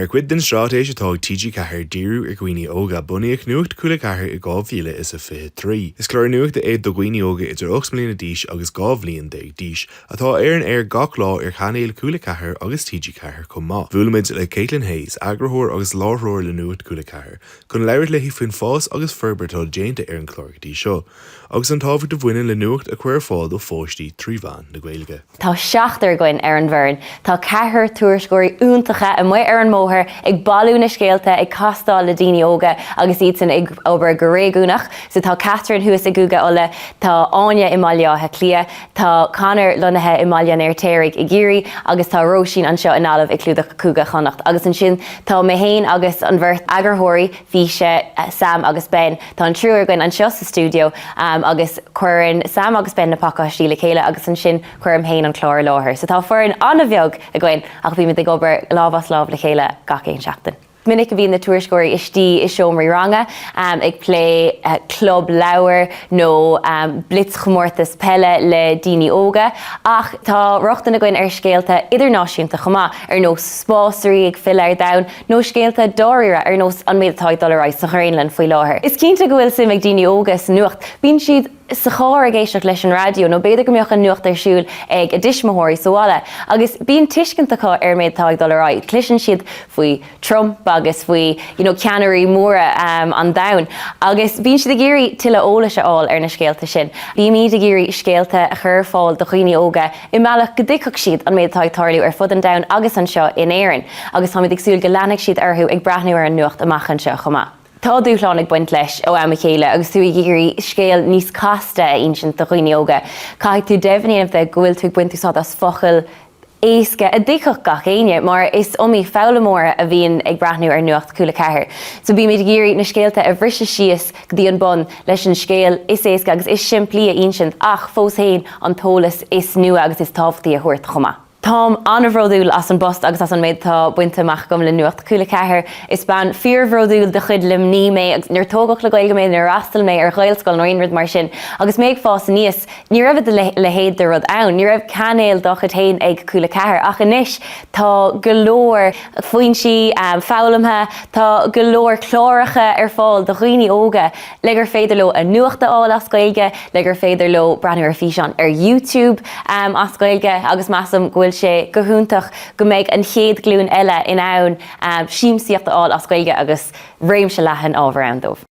Mar chuid den straitéis atá ag TG4 díriú ar dhaoine óga, bunaíodh Nuacht Cúla 4 i 2023. Is clár nuachta é do dhaoine óga idir 8 mbliana d'aois agus 12 bhliain d'aois, atá ar an aer gach lá ar chainéil Cúla 4 agus TG4 chomh maith. Bhuail muid le Caitlin Hayes, eagarthóir agus láithreoir le Nuacht Cúla 4, chun labhairt léi faoin fás agus forbairt atá déanta ar an chlár go dtí seo, agus an tábhacht a bhaineann le nuacht a chur ar fáil do pháistí trí mheán na Gaeilge. Tá seachtar againn ar an bhfoireann. Tá ceathrar tuairisceoirí iontacha amuigh ar an mbóthar ag bailiú na scéalta, ag castáil le daoine óga agus iadsan ag obair go réigiúnach. So tá Catherine thuas i gCúige Uladh, tá Áine i mBaile Átha Cliath, tá Conor lonnaithe i mBaile an Fheirtéaraigh i gCiarraí agus tá Róisín anseo i nGaillimh ag clúdach Cúige Chonnacht. Agus ansin tá mé féin agus an bheirt eagarthóirí físe, Sam agus Ben. Tá an triúr againn anseo sa stiúideo agus cuireann Sam agus Ben na pacáistí le chéile agus ansin cuirim féin an clár i láthair. So tá foireann an-bheag againn ach bímid ag obair lámh as lámh le chéile gach aon seachtain. Is minic a bhíonn na tuairisceoirí istigh i seomraí ranga ag plé club leabhar nó blitzchomórtas peile le daoine óga ach tá rochtain againn ar scéalta idirnáisiúnta chomh maith, ar nós spásairí ag filleadh ar domhan nó scéalta dáiríre ar nós an méid atá ag dul ar aghaidh sa Ghraonlainn faoi láthair. Is cinnte go bhfuil suim ag daoine óga sa nuacht. Bíonn siad sa charr ag éisteacht leis an raidió nó b'fhéidir go mbeadh an nuacht ar siúl ag a dtuismitheoirí sa bhaile agus bíonn tuiscint acu ar an méid atá ag dul ar aghaidh. Cloiseann siad faoi Trump agus faoi you know ceannairí móra an domhain agus bíonn siad ag iarraidh tuilleadh eolais a fháil ar na scéalta sin. Bímid ag iarraidh scéalta a chur ar fáil do dhaoine óga i mbealach go dtuigfeadh siad an méid atá ag tarlú ar fud an domhain agus anseo in Éirinn, agus táimid ag súil go leanfaidh siad orthu ag breathnú ar an nuacht amach anseo chomh maith. Tá dúshlán ag baint leis ó am a chéile agus tú ag iarraidh scéal níos casta a insint do dhaoine óga. Caithfidh tú deimhin a dhéanamh de go bhfuil tú ag baint úsáid as focail éasca a dtuigfeadh gach éinne, mar is iomaí foghlaimeoir a bhíonn ag breathnú ar Nuacht Cúla 4. So bímid ag iarraidh na scéalta a bhriseadh síos go dtí an bun leis an scéal is éasca agus is simplí a insint ach fós féin an t-eolas is nua agus is tábhachtaí a thabhairt chomh maith. Táim an-bhródúil as an bpost agus as an méid atá bainte amach agam le Nuacht Cúla 4. Is bean fíorbhródúil de chuid Luimnigh mé agus níor tógadh le Gaeilge mé, níor fhreastail mé ar Ghaelscoil nó aon rud mar sin. Agus mé ag fás aníos, ní raibh a leithéid de rud ann. Ní raibh cainéal dá chuid féin ag Cúla 4 ach anois tá go leor foinsí foghlamtha, tá go leor cláracha ar fáil do dhaoine óga le gur féidir leo a nuacht a fháil as Gaeilge, le gur féidir leo breathnú ar físeáin ar YouTube as Gaeilge agus measaim go bhfuil sé go hiontach go mbeidh an chéad ghlúin eile in ann siamsaíocht a fháil as Gaeilge agus réimse leathan ábhar ann dóibh.